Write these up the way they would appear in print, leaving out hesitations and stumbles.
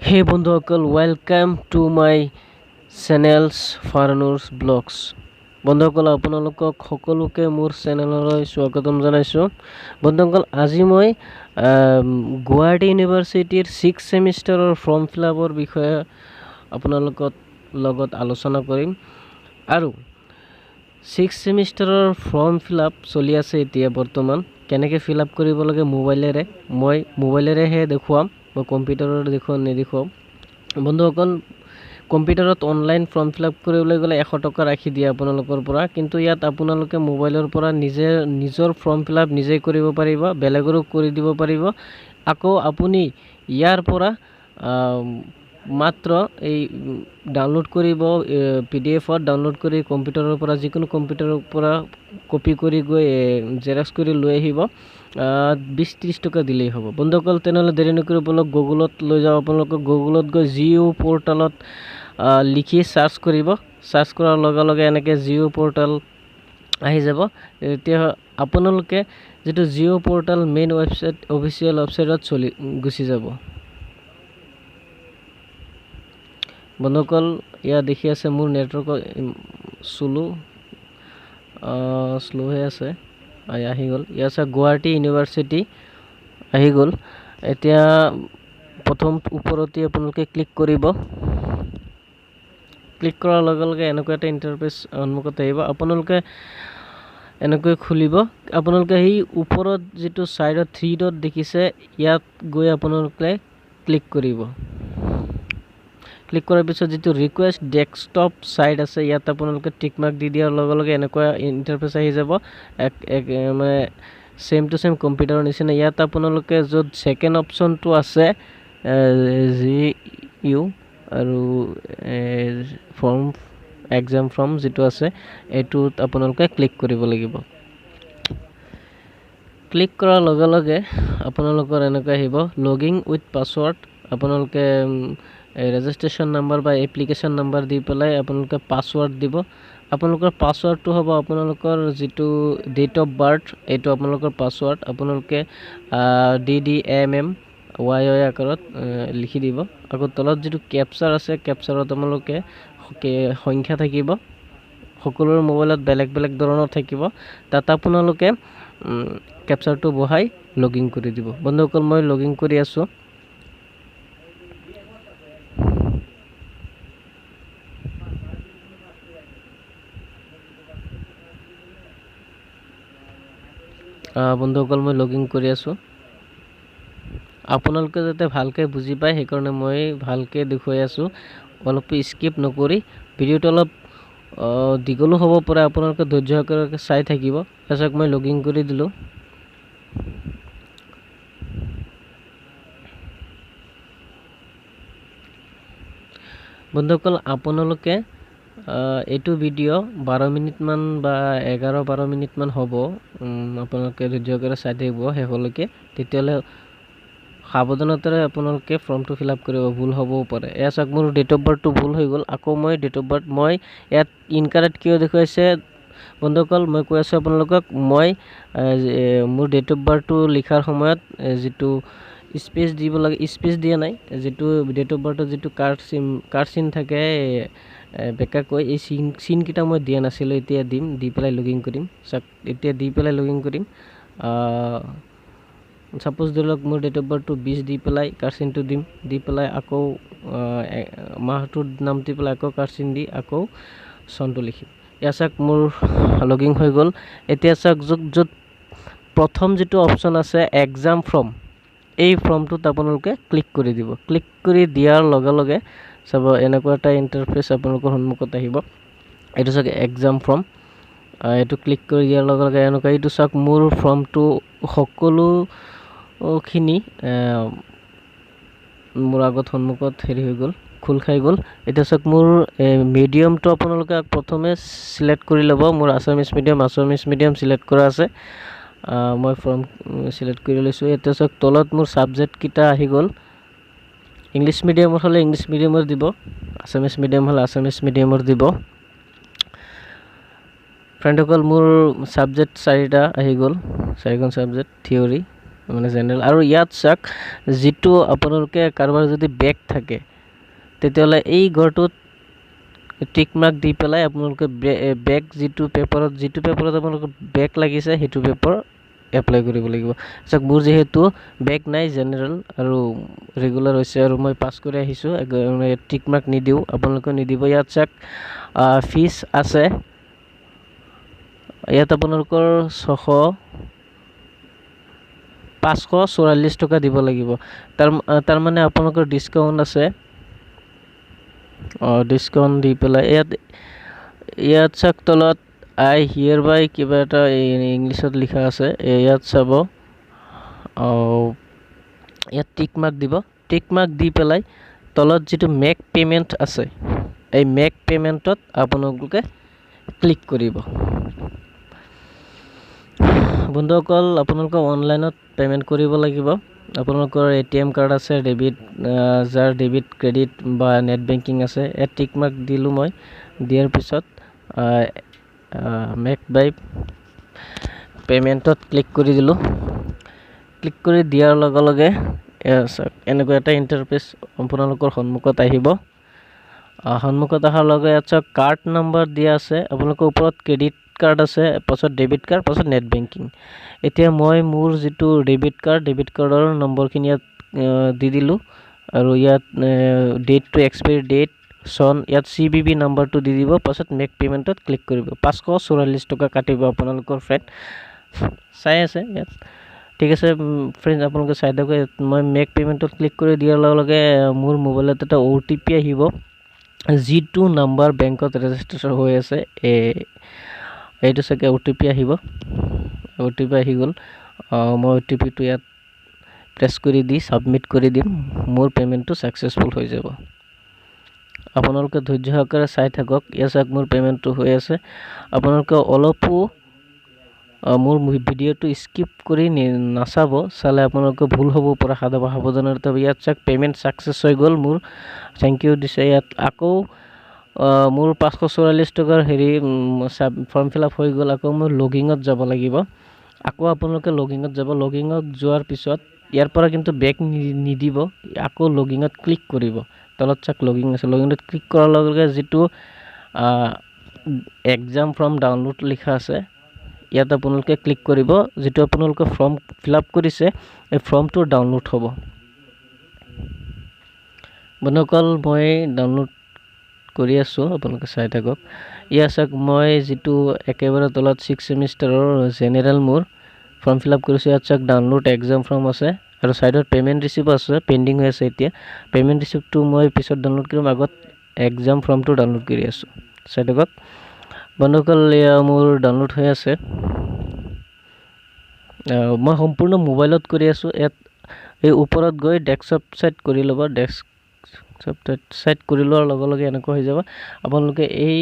হে বন্ধুসকল, welcome to my channels Farnur's blogs. বন্ধুসকল, আপোনালোকক সকলোকে মোৰ চেনেললৈ স্বাগতম জনাইছোঁ। বন্ধুসকল, আজি মই গুৱাহাটী ইউনিভাৰ্চিটিৰ 6 ছেমিষ্টাৰৰ ফৰ্ম ফিল আপৰ বিষয়ে আপোনালোকৰ লগত আলোচনা কৰিম। আৰু 6 ছেমিষ্টাৰৰ ফৰ্ম ফিল আপ চলি আছে এতিয়া বৰ্তমান। কেনেকৈ ফিল আপ কৰিব লাগে মোবাইলেৰে, মই মোবাইলেৰেহে দেখুৱাম, মই কম্পিউটাৰত দেখুৱাম নেদেখুৱাম। বন্ধুসকল, কম্পিউটাৰত অনলাইন ফৰ্ম ফিল আপ কৰিবলৈ গ'লে 100 টকা ৰাখি দিয়ে আপোনালোকৰ পৰা, কিন্তু ইয়াত আপোনালোকে মোবাইলৰ পৰা নিজে নিজৰ ফৰ্ম ফিল আপ নিজেই কৰিব পাৰিব, বেলেগৰো কৰি দিব পাৰিব। আকৌ আপুনি ইয়াৰ পৰা মাত্ৰ এই ডাউনলোড কৰিব, পি ডি এফত ডাউনলোড কৰি কম্পিউটাৰৰ পৰা, যিকোনো কম্পিউটাৰৰ পৰা কপি কৰি গৈ জেৰক্স কৰি লৈ আহিব। 20-30 টকা দিলেই হ'ব। বন্ধুসকল, তেনেহ'লে দেৰি নকৰি বলক গুগলত লৈ যাওঁ। আপোনালোকক গুগলত গৈ জিঅ' পৰ্টেলত লিখি চাৰ্চ কৰিব। চাৰ্চ কৰাৰ লগে লগে এনেকৈ জিঅ' পৰ্টেল আহি যাব। এতিয়া আপোনালোকে যিটো Jio portal main website, official ৱেবছাইটত চলি গুচি যাব। বন্ধুসকল, ইয়াত দেখি আছে মোৰ নেটৱৰ্ক শ্ল' হৈ আছে। আহি গ'ল। ইয়াত আছে গুৱাহাটী ইউনিভাৰ্চিটি আহি গ'ল। এতিয়া প্ৰথম ওপৰতে আপোনালোকে ক্লিক কৰিব। ক্লিক কৰাৰ লগে লগে এনেকুৱা এটা ইণ্টাৰফেচ সন্মুখত আহিব। আপোনালোকে এনেকৈ খুলিব। আপোনালোকে সেই ওপৰত যিটো ছাইডত 3 ডট দেখিছে, ইয়াত গৈ আপোনালোকে ক্লিক কৰিব। ক্লিক কৰাৰ পিছত যিটো ৰিকুৱেষ্ট ডেস্কটপ ছাইট আছে, ইয়াত আপোনালোকে টিক মাৰ্ক দি দিয়াৰ লগে লগে এনেকুৱা ইণ্টাৰফেচ আহি যাব, এক এক মানে ছেম টু ছেম কম্পিউটাৰৰ নিচিনা। ইয়াত আপোনালোকে য'ত ছেকেণ্ড অপশ্যনটো আছে, জি ইউ আৰু ফৰ্ম এক্সাম ফৰ্ম যিটো আছে, এইটোত আপোনালোকে ক্লিক কৰিব লাগিব। ক্লিক কৰাৰ লগে লগে আপোনালোকৰ এনেকুৱা আহিব লগ ইন উইথ পাছৱৰ্ড। আপোনালোকে ৰেজিষ্ট্ৰেশ্যন নাম্বাৰ বা এপ্লিকেশ্যন নাম্বাৰ দি পেলাই আপোনালোকে পাছৱৰ্ড দিব। আপোনালোকৰ পাছৱৰ্ডটো হ'ব আপোনালোকৰ যিটো ডেট অফ বাৰ্থ, এইটো আপোনালোকৰ পাছৱৰ্ড। আপোনালোকে D D M M Y Y আকাৰত লিখি দিব। আকৌ তলত যিটো কেপচাৰ আছে, কেপচাৰত আপোনালোকে সংখ্যা থাকিব, সকলোৰে মোবাইলত বেলেগ বেলেগ ধৰণৰ থাকিব। তাত আপোনালোকে কেপচাৰটো বহাই লগ ইন কৰি দিব। বন্ধুসকল, মই লগ ইন কৰি আছোঁ। বন্ধুসকল, মই লগ ইন কৰি আছোঁ। আপোনালোকে যাতে ভালকৈ বুজি পায় সেইকাৰণে মই ভালকৈ দেখুৱাই আছোঁ, অলপ স্কিপ নকৰি। ভিডিঅ'টো অলপ দীঘলো হ'ব পাৰে, আপোনালোকে ধৈৰ্য সহকাৰে চাই থাকিব। তাৰপিছত মই লগ ইন কৰি দিলোঁ। বন্ধুসকল, আপোনালোকে এইটো ভিডিঅ' 12 মিনিটমান বা 11-12 মিনিটমান হ'ব, আপোনালোকে ধৈৰ্য সহকাৰে চাই থাকিব শেষলৈকে। তেতিয়াহ'লে সাৱধানতাৰে আপোনালোকে ফৰ্মটো ফিল আপ কৰিব, ভুল হ'বও পাৰে। এয়া চাওক, মোৰ ডেট অফ বাৰ্থটো ভুল হৈ গ'ল। আকৌ মই ডেট অফ বাৰ্থ মই ইয়াত ইনকাৰেক্ট কিয় দেখুৱাইছে বন্ধুসকল, মই কৈ আছোঁ আপোনালোকক। মই মোৰ ডেট অফ বাৰ্থটো লিখাৰ সময়ত যিটো স্পেচ দিব লাগে, স্পেচ দিয়া নাই। যিটো ডেট অফ বাৰ্থত যিটো কাৰ চিন থাকে বেকাকৈ, এই চিনকেইটা মই দিয়া নাছিলোঁ। এতিয়া দিম, দি পেলাই লগ ইন কৰিম। চাওক, এতিয়া দি পেলাই লগ ইন কৰিম। ছাপ'জ ধৰি লওক মোৰ ডেট অফ বাৰ্থটো 20 দি পেলাই কাৰ চিনটো দিম, দি পেলাই আকৌ মাহটোৰ নাম দি পেলাই আকৌ কাৰ চিন দি আকৌ চনটো লিখিম। এয়া চাওক, মোৰ লগ ইন হৈ গ'ল। এতিয়া চাওক, য'ত প্ৰথম যিটো অপশ্যন আছে এক্সাম ফৰ্ম, এই ফৰ্মটোত আপোনালোকে ক্লিক কৰি দিব। ক্লিক কৰি দিয়াৰ লগে লগে চাব এনেকুৱা এটা ইণ্টাৰফেচ আপোনালোকৰ সন্মুখত আহিব। এইটো চাওক এক্সাম ফৰ্ম, এইটো ক্লিক কৰি দিয়াৰ লগে লগে এনেকুৱা, এইটো চাওক মোৰ ফৰ্মটো সকলোখিনি মোৰ আগত সন্মুখত হেৰি হৈ গ'ল, খোল খাই গ'ল। এতিয়া চাওক মোৰ মিডিয়ামটো আপোনালোকে প্ৰথমে চিলেক্ট কৰি ল'ব। মোৰ আছামিছ মিডিয়াম চিলেক্ট কৰা আছে। মই ফৰ্ম চিলেক্ট কৰি লৈছোঁ। এতিয়া চাওক তলত মোৰ ছাবজেক্টকেইটা আহি গ'ল। ইংলিছ মিডিয়ামৰ হ'লে ইংলিছ মিডিয়ামৰ দিব, আছামিছ মিডিয়াম হ'লে আছামিছ মিডিয়ামৰ দিব। ফ্ৰেণ্ডসকল, মোৰ ছাবজেক্ট 4টা আহি গ'ল, 4খন ছাবজেক্ট, থিয়ৰী, মানে জেনেৰেল। আৰু ইয়াত চাওক, যিটো আপোনালোকে কাৰোবাৰ যদি বেক থাকে, তেতিয়াহ'লে এই ঘৰটোত টিক মাৰ্ক দি পেলাই আপোনালোকে বেক যিটো পেপাৰত আপোনালোকৰ বেক লাগিছে, সেইটো পেপাৰ এপ্লাই কৰিব লাগিব। চাওক, মোৰ যিহেতু বেক নাই, জেনেৰেল আৰু ৰেগুলাৰ হৈছে আৰু মই পাছ কৰি আহিছোঁ, টিক মাৰ্ক নিদিওঁ, আপোনালোকেও নিদিব। ইয়াত চাওক, ফিজ আছে। ইয়াত আপোনালোকৰ 544 টকা দিব লাগিব। তাৰমানে আপোনালোকৰ ডিছকাউণ্ট আছে। অঁ, ডিছকাউণ্ট দি পেলাই ইয়াত চাওক, তলত আই হিয়াৰ বাই কিবা এটা ইংলিছত লিখা আছে। ইয়াত চাব, ইয়াত টিক মাৰ্ক দিব। টিক মাৰ্ক দি পেলাই তলত যিটো মেক পে'মেণ্ট আছে, এই মেক পে'মেণ্টত আপোনালোকে ক্লিক কৰিব। বন্ধুসকল, আপোনালোকে অনলাইনত পে'মেণ্ট কৰিব লাগিব। আপোনালোকৰ এটিএম কাৰ্ড আছে, ডেবিট, যাৰ ডেবিট, ক্ৰেডিট বা নেট বেংকিং আছে। ইয়াত টিক মাৰ্ক দিলোঁ মই। দিয়াৰ পিছত মেক বাই পে'মেণ্টত ক্লিক কৰি দিলোঁ। ক্লিক কৰি দিয়াৰ লগে লগে এনেকুৱা এটা ইণ্টাৰফেচ আপোনালোকৰ সন্মুখত আহিব। সন্মুখত অহাৰ লগে ইয়াত চাওক, কাৰ্ড নাম্বাৰ দিয়া আছে। আপোনালোকৰ ওপৰত ক্ৰেডিট কাৰ্ড আছে, পাছত ডেবিট কাৰ্ড, পাছত নেট বেংকিং। এতিয়া মই মোৰ যিটো ডেবিট কাৰ্ড, ডেবিট কাৰ্ডৰ নম্বৰখিনি ইয়াত দি দিলোঁ আৰু ইয়াত ডেটটো, এক্সপায়াৰী ডেট, চন, ইয়াত চিভিভি নাম্বাৰটো দি দিব। পাছত মেক পে'মেণ্টত ক্লিক কৰিব। 544 টকা কাটিব আপোনালোকৰ। ফ্ৰেণ্ড, চাই আছে ইয়াত? ঠিক আছে ফ্ৰেণ্ড, আপোনালোকে চাই থাকক। মই মেক পে'মেণ্টত ক্লিক কৰি দিয়াৰ লগে লগে মোৰ মোবাইলত এটা অ'টিপি আহিব, যিটো নাম্বাৰ বেংকত ৰেজিষ্ট্ৰেশ্যন হৈ আছে। এইটো চাগে অ'টিপি আহিব। অ'টিপি আহি গ'ল। মই অ'টিপিটো ইয়াত প্ৰেছ কৰি দি ছাবমিট কৰি দিম। মোৰ পে'মেণ্টটো ছাকচেছফুল হৈ যাব। আপোনালোকে ধৈৰ্য সহকাৰে চাই থাকক। ইয়াত চাওক, মোৰ পে'মেণ্টটো হৈ আছে। আপোনালোকে অলপো মোৰ ভিডিঅ'টো স্কিপ কৰি নাচাব। চালে আপোনালোকে ভুল হ'ব পৰা, সাৱধানতা। ইয়াত চাওক, পে'মেণ্ট ছাকচেছ হৈ গ'ল মোৰ। Thank U দিছে। ইয়াত আকৌ মোৰ 544 টকাৰ হেৰি ফৰ্ম ফিল আপ হৈ গ'ল। আকৌ মই লগিঙত যাব লাগিব। আকৌ আপোনালোকে লগিঙত যাব। লগিঙত যোৱাৰ পিছত ইয়াৰ পৰা কিন্তু বেক নিদিব। আকৌ লগিঙত ক্লিক কৰিব। তলত চাওক, লগিং আছে। লগিঙত ক্লিক কৰাৰ লগে লগে যিটো এক্সাম ফৰ্ম ডাউনলোড লিখা আছে, ইয়াত আপোনালোকে ক্লিক কৰিব। যিটো আপোনালোকে ফৰ্ম ফিল আপ কৰিছে, এই ফৰ্মটো ডাউনলোড হ'ব। বন্ধুসকল, মই ডাউনলোড কৰি আছোঁ, আপোনালোকে চাই থাকক। ইয়াত চাওক, মই যিটো একেবাৰে তলত ছিক্স ছেমিষ্টাৰৰ জেনেৰেল মোৰ ফৰ্ম ফিল আপ কৰিছোঁ। ইয়াত চাওক, ডাউনলোড এক্সাম ফৰ্ম আছে আৰু ছাইডত পে'মেণ্ট ৰিচিপ্ট আছে, পেণ্ডিং হৈ আছে। এতিয়া পে'মেণ্ট ৰিচিপ্টটো মই পিছত ডাউনলোড কৰিম, আগত এক্সাম ফৰ্মটো ডাউনলোড কৰি আছোঁ। চাই থাকক বন্ধুসকল, এয়া মোৰ ডাউনলোড হৈ আছে। মই সম্পূৰ্ণ মোবাইলত কৰি আছোঁ। ইয়াত এই ওপৰত গৈ ডেস্কটপ ছাইট কৰি ল'ব। ডেস্কটপ ছাইট কৰি লোৱাৰ লগে লগে এনেকুৱা হৈ যাব। আপোনালোকে এই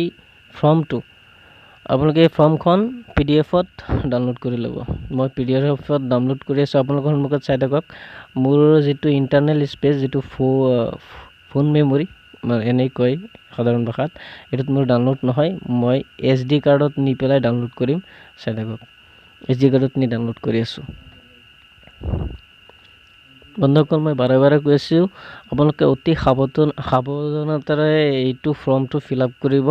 ফৰ্মখন পিডিএফত ডাউনলোড কৰি ল'ব। মই পিডিএফত ডাউনলোড কৰি আছোঁ আপোনালোকৰ সন্মুখত, চাই থাকক। মোৰ যিটো ইণ্টাৰনেল স্পেচ, যিটো ফোন মেমৰি এনেই কয় সাধাৰণ ভাষাত, এইটোত মোৰ ডাউনলোড নহয়। মই এছডি কাৰ্ডত নি পেলাই ডাউনলোড কৰিম। চাই থাকক, এছডি কাৰ্ডত নি ডাউনলোড কৰি আছোঁ। বন্ধুসকল, মই বাৰে বাৰে কৈ আছোঁ, আপোনালোকে অতি সাৱধানতাৰে এইটো ফৰ্মটো ফিল আপ কৰিব।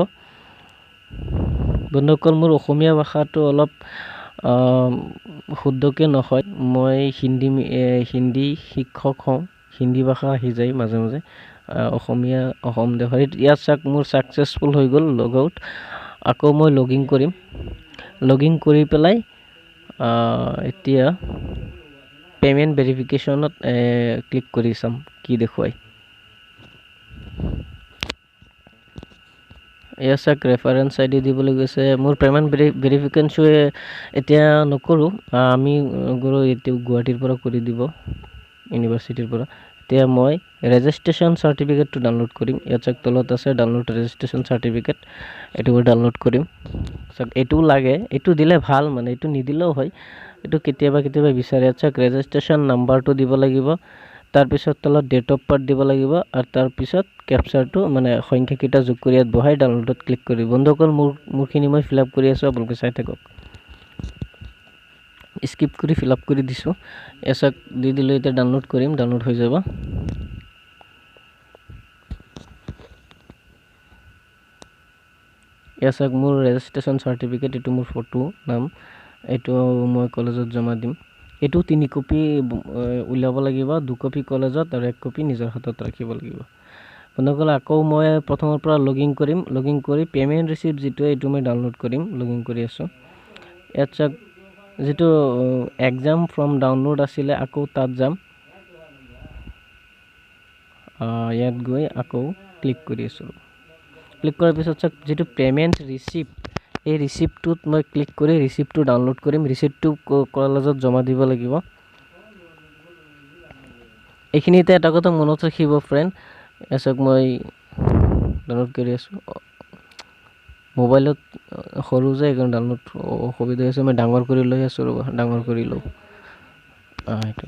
বন্ধুসকল, মোৰ অসমীয়া ভাষাটো অলপ শুদ্ধকৈ নহয়। মই হিন্দী শিক্ষক হওঁ, হিন্দী ভাষা আহি যায় মাজে মাজে। অসমীয়া অসম দেশৰ। ইয়াত চাওক, মোৰ ছাকচেছফুল হৈ গ'ল লগ আউট। আকৌ মই লগ ইন কৰিম। লগ ইন কৰি পেলাই এতিয়া পে'মেণ্ট ভেৰিফিকেশ্যনত ক্লিক কৰি চাম কি দেখুৱায়। এয়া চাওক, ৰেফাৰেঞ্চ আই ডি দিবলৈ গৈছে। মোৰ পে'মেণ্ট ভেৰিফিকেশ্যন এতিয়া নকৰোঁ। আমি গৈ এতিয়া গুৱাহাটীৰ পৰা কৰি দিব, ইউনিভাৰ্চিটিৰ পৰা। এতিয়া মই ৰেজিষ্ট্ৰেশ্যন চাৰ্টিফিকেটটো ডাউনলোড কৰিম। ইয়াত চাওক, তলত আছে ডাউনলোড ৰেজিষ্ট্ৰেশ্যন চাৰ্টিফিকেট। এইটো মই ডাউনলোড কৰিম। চাওক, এইটোও লাগে। এইটো দিলে ভাল, মানে এইটো নিদিলেও হয়। এইটো কেতিয়াবা কেতিয়াবা বিচাৰে। ইয়াত চাওক, ৰেজিষ্ট্ৰেশ্যন নাম্বাৰটো দিব লাগিব, তাৰপিছত তলত ডেট অফ বাৰ্থ দিব লাগিব আৰু তাৰপিছত কেপচাৰটো, মানে সংখ্যাকেইটা যোগ কৰি ইয়াত বহাই ডাউনলোডত ক্লিক কৰি। বন্ধুসকল, মোৰখিনি মই ফিল আপ কৰি আছোঁ, আপোনালোকে চাই থাকক। স্কিপ কৰি ফিল আপ কৰি দিছোঁ। এচাক দি দিলোঁ, এতিয়া ডাউনলোড কৰিম, ডাউনলোড হৈ যাব। এয়া চাওক মোৰ ৰেজিষ্ট্ৰেশ্যন চাৰ্টিফিকেট, এইটো মোৰ ফটো, নাম, এইটো মই কলেজত জমা দিম। এইটো 3 কপি উলিয়াব লাগিব, 2 কপি কলেজত আৰু 1 কপি নিজৰ হাতত ৰাখিব লাগিব। বন্ধুসকল, আকৌ মই প্ৰথমৰ পৰা লগ ইন কৰিম। লগ ইন কৰি পে'মেণ্ট ৰিচিপ্ট যিটো, এইটো মই ডাউনলোড কৰিম। লগ ইন কৰি আছোঁ। ইয়াত চাওক যিটো এক্সাম ফৰ্ম ডাউনলোড আছিলে, আকৌ তাত যাম। ইয়াত গৈ আকৌ ক্লিক কৰি আছোঁ। ক্লিক কৰাৰ পিছত চাওক যিটো পে'মেণ্ট ৰিচিপ্ট, এই ৰিচিপ্টটোত মই ক্লিক কৰি ৰিচিপ্টটো ডাউনলোড কৰিম। ৰিচিপ্টটো কলেজত জমা দিব লাগিব। এইখিনিতে এটা কথা মনত ৰাখিব ফ্ৰেণ্ড, চাওক মই ডাউনলোড কৰি আছোঁ। মোবাইলত সৰু যে, সেইকাৰণে ডাউনলোড অসুবিধা হৈছে। মই ডাঙৰ কৰি লৈ আছোঁ, ৰ'ব ডাঙৰ কৰি লওঁ। সেইটো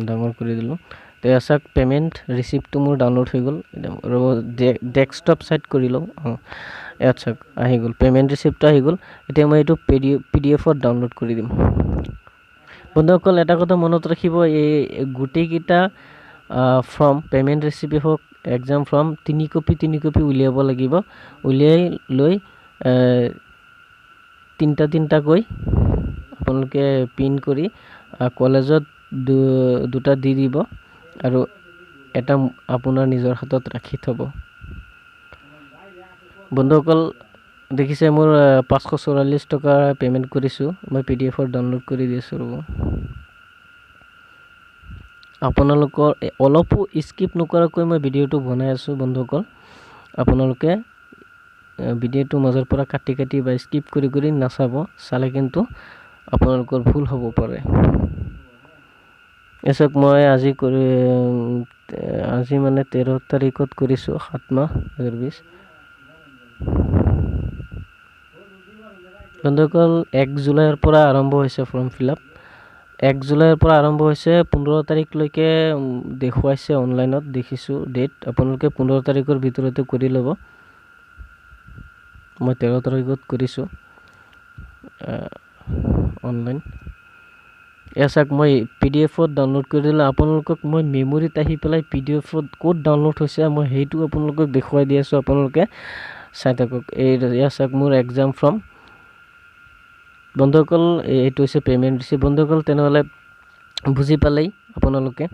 ডাঙৰ কৰি দিলোঁ। তো চাওক পে'মেণ্ট ৰিচিপ্টটো মোৰ ডাউনলোড হৈ গ'ল। ৰ'ব ডেস্কটপ চাইট কৰি লওঁ। ইয়াত চাওক আহি গ'ল, পে'মেণ্ট ৰিচিপ্টটো আহি গ'ল। এতিয়া মই এইটো পি ডি এফত ডাউনলোড কৰি দিম। বন্ধুসকল, এটা কথা মনত ৰাখিব, এই গোটেইকেইটা ফৰ্ম, পে'মেণ্ট ৰিচিপ্ট হওক, এক্সাম ফৰ্ম, 3 কপি উলিয়াব লাগিব। উলিয়াই লৈ তিনিটা তিনিটাকৈ আপোনালোকে প্ৰিণ্ট কৰি কলেজত দুটা দি দিব আৰু এটা আপোনাৰ নিজৰ হাতত ৰাখি থ'ব। বন্ধুসকল, দেখিছে মোৰ 544 টকা পে'মেণ্ট কৰিছোঁ। মই পি ডি এফত ডাউনলোড কৰি দি আছোঁ, ৰ'ব। আপোনালোকৰ অলপো স্কিপ নকৰাকৈ মই ভিডিঅ'টো বনাই আছোঁ। বন্ধুসকল, আপোনালোকে ভিডিঅ'টো মাজৰ পৰা কাটি কাটি বা স্কিপ কৰি কৰি নাচাব, চালে কিন্তু আপোনালোকৰ ভুল হ'ব পাৰে। এচক মই আজি কৰি, আজি মানে 13 তাৰিখত কৰিছোঁ, 7 মাহ 2020। বন্ধুসকল, 1 জুলাইৰ পৰা আৰম্ভ হৈছে ফৰ্ম ফিল আপ। 1 জুলাইৰ পৰা আৰম্ভ হৈছে, 15 তাৰিখলৈকে দেখুৱাইছে অনলাইনত, দেখিছোঁ ডেট। আপোনালোকে 15 তাৰিখৰ ভিতৰতে কৰি ল'ব। মই 13 তাৰিখত কৰিছোঁ অনলাইন। এয়া চাওক মই পি ডি এফত ডাউনলোড কৰি দিলোঁ। আপোনালোকক মই মেম'ৰিত আহি পেলাই পি ডি এফত ক'ত ডাউনলোড হৈছে মই সেইটো আপোনালোকক দেখুৱাই দি আছোঁ, আপোনালোকে চাই থাকক। এই এয়া চাওক মোৰ এক্সাম ফৰ্ম। বন্ধুসকল, এইটো হৈছে পে'মেণ্ট ৰিচিপ্ট। বন্ধুসকল, তেনেহ'লে বুজি পালেই আপোনালোকে।